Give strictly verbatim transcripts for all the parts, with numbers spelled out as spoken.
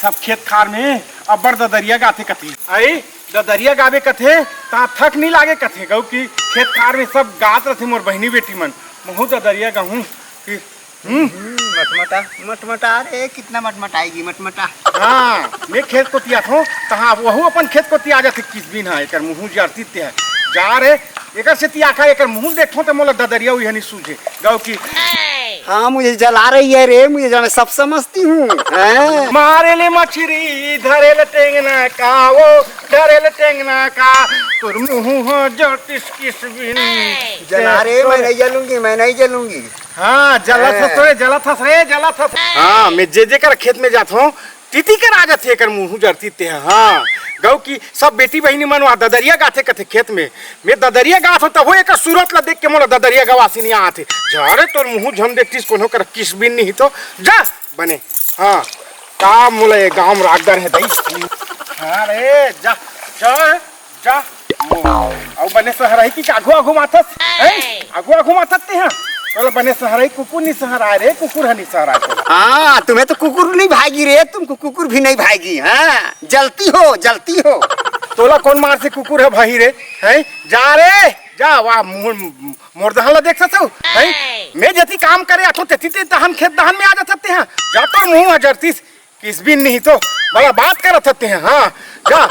सब खेत खार में अब्बड़ ददरिया गाथे कथे। अई, ददरिया गाबे कथे, ता थक नी लागे कथे। गऊ कि खेत खार में सब गात रथे मोर बहिनी बेटी मन, महू ददरिया गाहूं कि हम्म। हम्म, मटमटा, मटमटा, अरे कितना मटमटाएगी मटमटा। हाँ, मैं खेत कोती आथों, तहाँ वहू अपन खेत कोती आ जाथे किसबिन। हाँ, एकर मुहूं जरती ते है। जा रे, एकर सेती आखा, एकर मुहूं देखथों त मोला ददरिया उइहनी सूझे। गऊ कि हाँ, मुझे जला रही है रे, मुझे जला, सब समझती हूँ। हैं? मारे ले मछरी, धरे ले टेंगना का, वो धरे ले टेंगना का, तोर मुहूं ह जरतिस किसबिन। जला रे, मैं नहीं जलूंगी, मैं नहीं जलूंगी। हाँ, जलत हस रे, जलत हस रे, जलत हस। हाँ, मैं जे जेकर खेत में जात हूँ, तिती कर आ जाथे एकर मुहूं जरती ते ह। हाँ, गऊ कि सब बेटी बहिनी मन वहाँ ददरिया गाथे कथे खेत में। मैं ददरिया गात हूँ, तभो एकर सूरत ला देख के मोला ददरिया गवासी नहीं आथे। जा रे, तोर मुहूं झन देखतिस कोनो कर किसबिन नहीं तो। जा, बने। हाँ, का मोला ये गांव में राखदर है दई। हाँ रे, जा, जा। जा। अउ बने सहरही कि आघू आघू माथस, हैं? आघू आघू माथस ते हा। तोला बने सहरही कुकुर नी सहराय रे, कुकुर ह नी सहराय तोला। हाँ, तुम्हें तो कुकुर नहीं भाएगी रे, तुमको कुकुर भी नहीं भाएगी। हाँ, जलती हो, जलती हो। तोला कौन मार से कुकुर ह भाई रे, हैं? जा रे, जा, वाह, मुंह मोर दहन ला देख सकथव, हैं? मैं जति काम करे आथों, तेती ते दहन खेत दहन में आ जाथस ते हा। जा तोर मुंह ह जरतिस, किसबिन नहीं तो, बड़ा बात करत हस ते हा, हाँ। जा,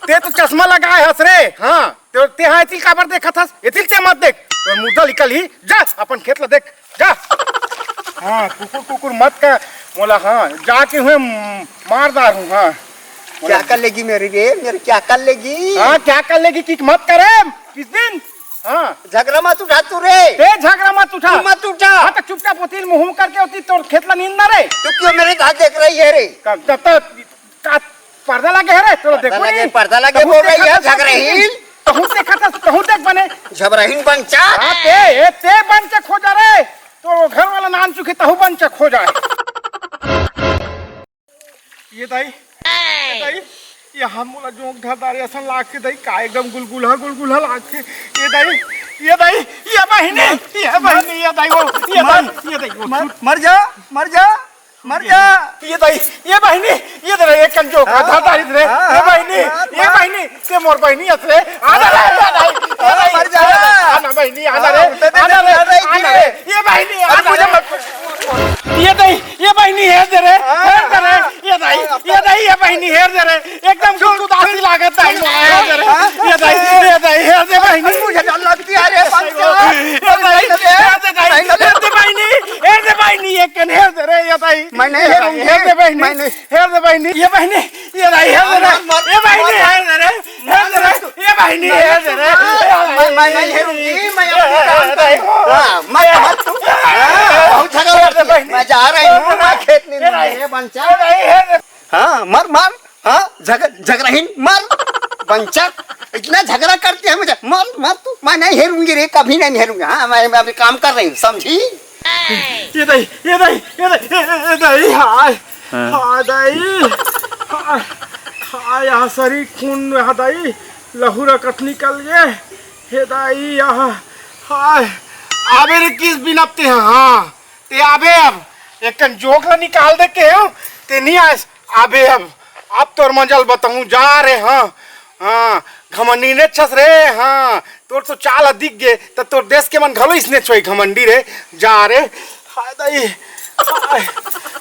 ते तो चश्मा लगाए हस रे, हाँ। ते, ते हा एतिल काबर देखत हस? एतिल ते मत देख, तोर मुर्दा निकलही, जा, अपन खेत ला देख, जा। हाँ, कुकुर, कुकुर मत कर, मोला, हाँ, जाके हुए, म-, मार डारहूँ, हाँ। क्या कर लेगी मेरी रे, मेरी क्या कर लेगी? हाँ, क्या कर लेगी कि मत करे, किसबिन? हाँ। झगरा मत उठा तू रे। ए, झगरा मत उठा। तू मत उठा। हाँ, तो चुपचाप होती मुंह करके होती तोर खेत ला नींद ना रे। तू क्यों मेरे घर देख रही है रे? का, का, का, का पर्दा लगे है रे? तोला देखो लगे, नहीं। पर्दा लगे तहूँ बोल रही है, झगराहीन। तहूँ देखा था, तहूँ देख बने। झगराहीन बंचा। हाँ, ते, ए, ते बन के खोजा रे। तो घर वाला नान चुके, तहूँ बन के खोजा। ये दाई, ये दाई, ये हम मोला जोंक धर डारे असन लागथे दाई, का एकदम गुलगुलहा, गुलगुलहा लागथे। ये दाई, ये दाई, ये बहिनी, ये बहिनी, ये दाई वो, ये मर, दाई, ये दाई वो, मर, मर जा, मर जा, मर जा। ये दाई, ये बहिनी, ये दाई, एक कन जोंक हाँ, धर डारे रे, हाँ, ये बहिनी, हाँ, ये हाँ। बहिनी, ते मोर बहिनी अस रे, आ ना रे, ये दाई, ये हाँ, दाई, मर जा। ये दाई, आ ना बहिनी, आ ना रे, हाँ, आ ना रे, आ ना रे, ये बहिनी, आ ना रे। ये दाई, ये बहिनी हेर दे रे, हाँ, हेर दे रे, हाँ। ये दाई, ये दाई, ये बहिनी हेर दे रे, एकदम गुदगुदासी लागत दाई, हेर दे रे, हाँ, ये दाई, ये दाई, हेर दे बहिनी। मुझे डर लगती है रे, पंचा। ये दाई, हेर दे दाई, नहीं, नहीं। हेर दे बहिनी, हेर दे बहिनी, एक कन हेर दे रे, ये दाई। मैं नहीं हेरूंगी। हेर दे बहिनी, मैं नहीं। हेर दे बहिनी, ये बहिनी, ये दाई, हेर दे रे, मत, मत, ये बहिनी, मत। हेर दे रे। हेर दे रे, ये बहिनी, हेर दे रे। मैं, मैं नहीं हेरूंगी, मैं अपनी काम करूंगी। हाँ, मत, मत तू। हाँ, बहुत झगड़ा करती है। मैं जा रही हूँ, मैं खेत में नहीं, ये बंचा। हाँ, मर, मर। हाँ, झग-, झगराहीन, मर। बंचा, इतना झगड़ा करती है मुझे। मर, मर तू। मैं नहीं हेरूंगी रे, कभी नहीं हेरूंगी। हाँ, मैं, मैं अभी काम कर रही हूँ, समझी? ये दाई, ये दाई, ये दाई, ये, ये, ये दाई, हाय। हाँ। हाय दाई, हाय, हाय, यहाँ सरी खून में हा दाई, लहू रकत निकल गए। हे दाई, यहाँ, हाय। आबे रे किसबिन अब ते, हाँ, ते आबे अब, एक कन जोंक ला निकाल दे के हो, ते नहीं आस, आबे अब, अब तोर मजल बताऊं, जा रे, हाँ, हाँ, घमंडी ने छस रे, हाँ, तोर तो चाल ह दिख गे, त तोर देश के मन घलो इसने छोई घमंडी रे, जा रे। हाय दाई, हाय,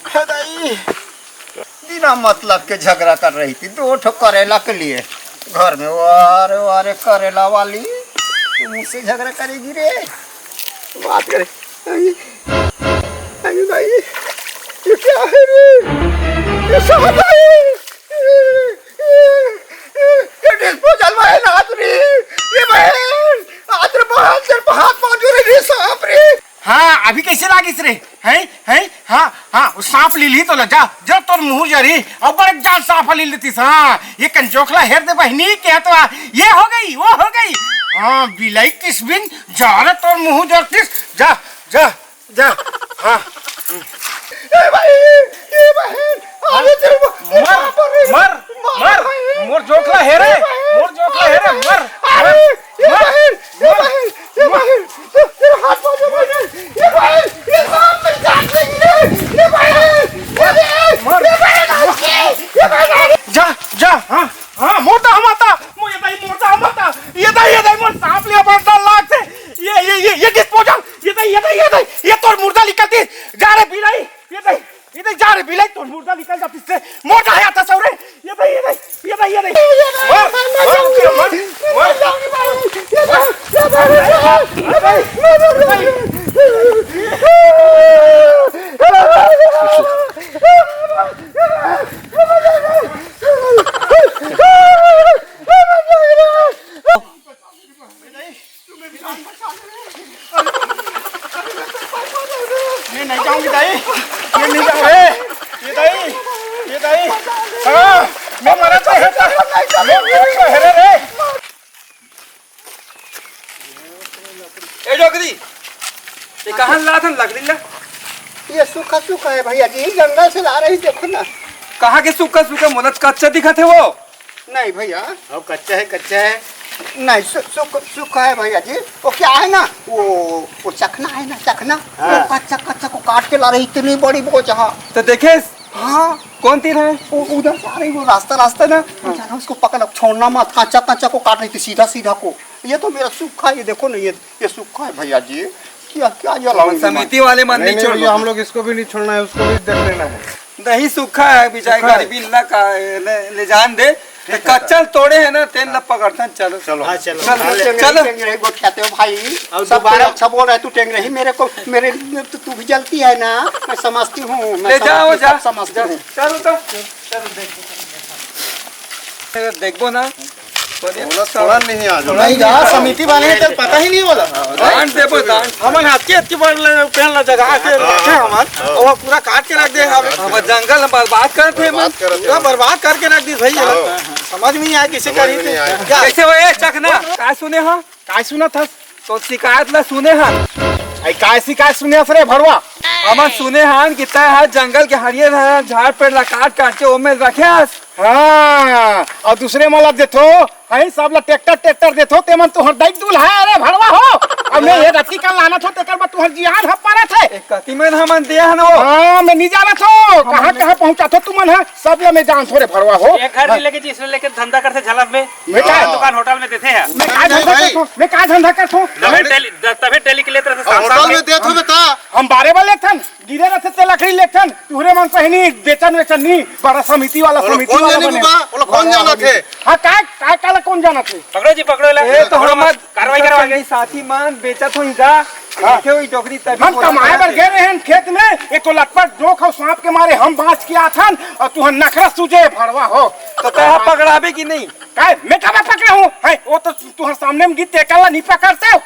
हाय दाई। बिना मतलब के झगड़ा कर रही थी, दो ठो करेला के लिए घर में। वारे, वारे करेला वाली, तू मुझसे झगड़ा करेगी रे? बात करे। अरे, अरे भाई, ये क्या है रे? ये सांप है। ये, ये, ये, ये डिस्पोजल में है नाथ रे। ये बहन, आज रे बहन, तेरे को हाथ पाँव जोड़े रे सांप रे। हाँ, अभी कैसे लागिस रे? हैं? हैं? हाँ, हाँ, वो सांप लीलही तोला, जा, जा तोर मुहूं जरही, अब्बड़ जान सांप लील देतिस, हाँ, ये कन जोंक ला हेर दे बहिनी, क्या तो आ, ये हो गई, वो हो गई, हाँ, बिलाई किसबिन, जा रे तोर मुहूं जरतिस, जा, जा, जा, हाँ। ए भाई, ए बहन, अरे तेरे को मर, मर, मर, भाई। मोर जोंक ला हेर रे, ए भाई, मोर जोंक ला हेर रे, मर, अरे, मर, ए मर, बहन, ए मर, बहन, ए, ए हाथ मार दे बहन, ए बहन, ये सांप मेरी जान लेगी रे, ए बहन, ए बहन, मर, ए बहन, मर। ये disposal, ये दे, ये दे, ये दे, ये तोर मुर्दा निकलती। जा रे बिलाई, ये दे, ये दे, जा रे बिलाई, तोर मुर्दा निकल जाती से। मोटा है आता सौरे। ये दे, ये दे, ये दे, ये दे। मार, मार, मार, मार। मैं नहीं जाऊंगी दाई, मैं नहीं जाऊंगी। ये दाई, ये दाई, हाँ, मैं मरा तो है, मैं मरा तो है रे। ए डोकरी, ये कहाँ ला था लकड़ी ला? ये सूखा सूखा है भैया जी, जंगल से ला रही, देखो ना। कहाँ के सूखा सूखा, मोला कच्चा दिखत हे वो। नहीं भैया। अब कच्चा है, कच्चा है। नहीं, सु-, सुख, सुख है भैया जी। वो क्या है ना, वो, वो चखना है ना, चखना, हाँ। वो कच्चा, कच्चा को काट के ला रही, इतनी बड़ी बोझ। हाँ। तो देखे? हाँ। कौन तीर है? वो उधर से आ रही, वो रास्ता, रास्ता ना, हाँ। जाना उसको पकड़, अब छोड़ना मत, कच्चा, कच्चा को काट रही थी, सीधा, सीधा को। ये तो मेरा सूखा, ये देखो ना, ये, ये सूखा है भैया जी। क्या, क्या ये लाऊंगी मैं? समिति वाले मन नहीं, नहीं नहीं छोड़ भैया, हम लोग इसको भी नहीं छोड़ना है, उसको भी देख लेना है। नहीं, सूखा है, बेचारे सूखा है। गरीबी ला का, ले, ले जान दे। ठीक है, कच्चल तोड़े है ना, तेन ला पकड़थन, चलो। चलो। हाँ, चलो। चलो, हाँ, ले, चलो। चलो। चलो। गोठियाते हो भाई। अब सब दोबारा अच्छा बोल रहा है तू, टेंग रही मेरे को, मेरे, तू, तू भी जलती है ना, मैं समझती हूँ, मैं ले जाओ, समझती, जा। सब समझती हूँ। चलो तो। चलो, देखो। देखो ना। बोला थोड़ा नहीं आ जाओ। नहीं जा, समिति वाले हैं, तेरे पता ही नहीं बोला। दान देबो, दान। हमन हाथ के इतनी बड़ ले, पेड़ ला जगा के रखे हमन, और वो पूरा काट के रख दे हवे। हम जंगल में बर्बाद करत हे, बर्बाद करत हे। पूरा बर्बाद करके रख दी भैया। हाँ। समझ में नहीं आया किसे समझ करी में नहीं आया। क्या? कैसे हो ए चखना? का सुने हो? का सुनत हस? तो शिकायत ला सुने हन। आई काय शिकायत सुने हस रे भड़वा? हमन सुने हन कि तै ह जंगल के हरियर हरियर झाड़ पेड़ ला काट काट के ओमे रखे हस। हाँ, और दूसरे मन ला देथो, हई सब ला ट्रैक्टर ट्रैक्टर देथो, ते मन तुहर दाई दूल्हा है रे भड़वा हो। अब मैं ये रत्ती कल लानत हो, तेकर बाद तुहर जियान ह परत है। ए, कति मन हमन दे हन वो? हाँ, मैं नहीं जानत हो, कहाँ कहाँ पहुँचाथो तुमन ह, सब ला मैं जानथो रे भड़वा हो। एक घर नहीं लेके जी, इसने लेके धंधा करते झलक में। मैं का दुकान होटल में देते हैं। मैं का धंधा करथो? मैं का धंधा करथो? तभी डेली, तभी डेली के लेते रहते, शाम होटल में देत हो बेटा। हम बारे बार लेथन, गिरे रहते ते लकड़ी लेथन, तुहरे मन सही नहीं, बेचन वेचन नहीं, बड़ा समिति वाला, ओला समिति कौन वाला जाने बने। बाबा? ओला कौन जाना थे? हाँ, काय, काय काला कौन जाना थे? पकड़ो जी, पकड़ो ला। ए, तो हम कार्रवाई करवा के। साथी मान बेचत हो इनका, हाँ। देखे हुई डोकरी तभी हम बोला कमाए बर गए रहे हैं खेत में, एक तो लटपट जोंक अउ सांप के मारे हम बाँच के आथन, अउ तुहर नखरा सूझे भड़वा हो। तो तै ह पकड़ाबे कि नहीं? काय, मैं काबर पकड़ा हूँ? है, वो तो तुहर सामने में गिर, तेकर ला नहीं पकड़ते हो।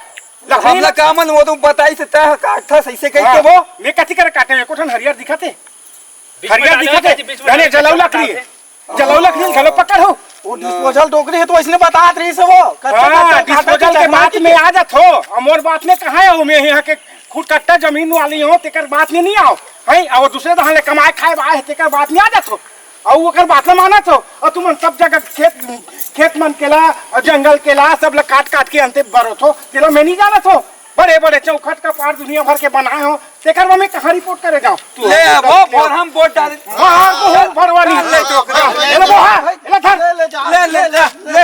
लकड़ी हमला ला का मन, वो तो बताई से तै ह काटथस, ऐसे कह के हाँ। वो। मैं कथी करे काटे, एको ठन हरियर दिखत हे? बीच में हरियर डाले दिखत हे? होता जी, बीच में धने डाले जलऊ होता लकड़ी हे। है। जलऊ लकड़ी घलो पकड़ हो। वो disposal डोकरी हे तो इसने बतात रही से वो। कच्चा, हाँ, कच्चा काटा disposal के बात में आ जात हो। अउ मोर बात में कहाँ है, मैं यहाँ के खुद कट्टा जमीन वाली हो, तेकर बात में नहीं आओ। है, अउ दूसरे दहान ले कमाए खाए बा है, तेकर बात में आ जात हो। अउ ओकर बात ल मानत हो, अउ तुमन सब जगह खेत, खेत मन के ला, अउ जंगल के ला, सब ला काट काट के अंते बरोत हो, तेला मैं नहीं जानत हो। बड़े बड़े चौखट का पार दुनिया भर के बनाए हो, तेकर में मैं कहाँ रिपोर्ट करे जाऊँ? ले, वो फॉर्म वोट डाल। हाँ, हाँ, वो हम भरवा नहीं। ले, ले, ले, ले, वो हाँ, ले, धर। ले, ले, जा, ले, ले, ले, ले।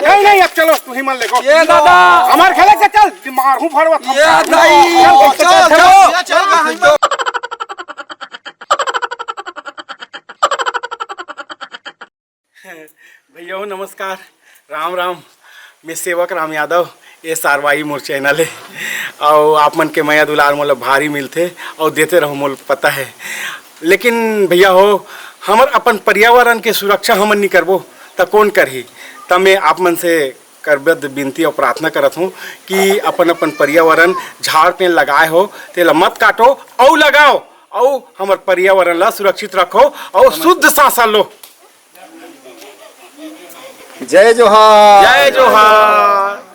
नहीं, नहीं, अब चलो, तू ही मन ले, गो। ये दादा। हमार खेले के चल, मार हूँ भरवा। ये दाई। चल, चल, चल, चल, चल। भैया हो नमस्कार, राम राम। मैं सेवक राम यादव, ये सारवाई मोर चैनल है। और आप मन के मया दुलार मोला भारी मिलथे और देते रहो, मोला पता है। लेकिन भैया हो, हमर अपन पर्यावरण के सुरक्षा हमन नहीं करबो, त कौन करही? त मैं आप मन से करबद्ध विनती और प्रार्थना करत हूँ कि अपन अपन पर्यावरण झाड़ पेड़ लगाए हो, तेला मत काटो, अउ लगाओ, अउ हमर पर्यावरण ला सुरक्षित रखो, अउ शुद्ध सांस लो। जय जोहार। जय जोहार।